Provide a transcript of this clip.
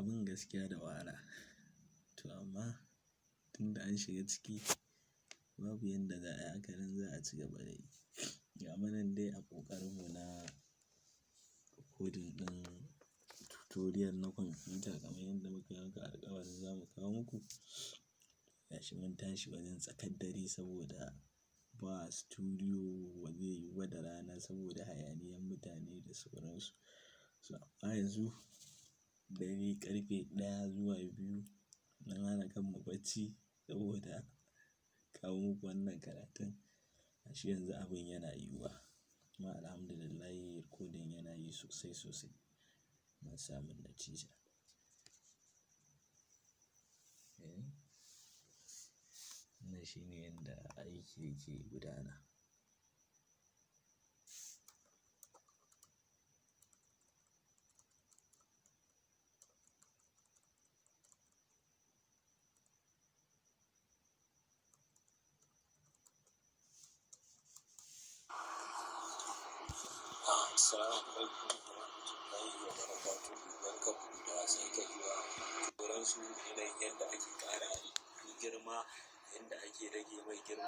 Abin gaskiya da wahala. To amma tunda an shiga ciki babu yanda za a yi, haka nan za a ci gaba da yi. Ga mu nan dai a ƙoƙarin mu na coding ɗin tutorial na kwamfuta kamar yadda muka yi muku alƙawarin za mu kawo muku. Gashi mun tashi wajen tsakar dare saboda ba studio ba zai yiwu ba da rana saboda hayaniyan mutane da sauransu. So amma yanzu dare ƙarfe 1 zuwa 2 mun hana kanmu bacci saboda kawo muku wannan karatun. Gashi yanzu abin yana yiwuwa. Kuma alhamdulillah recording yana yi sosai sosai. Mun samu natija. Eh, wannan shine yanda aiki yake gudana. Assalamu alaikum warahmatullahi wabarakatuh. Barkanmu da sake zuwa. Sauransu, yanayin yadda ake ƙara girma, yadda ake rage mai girma.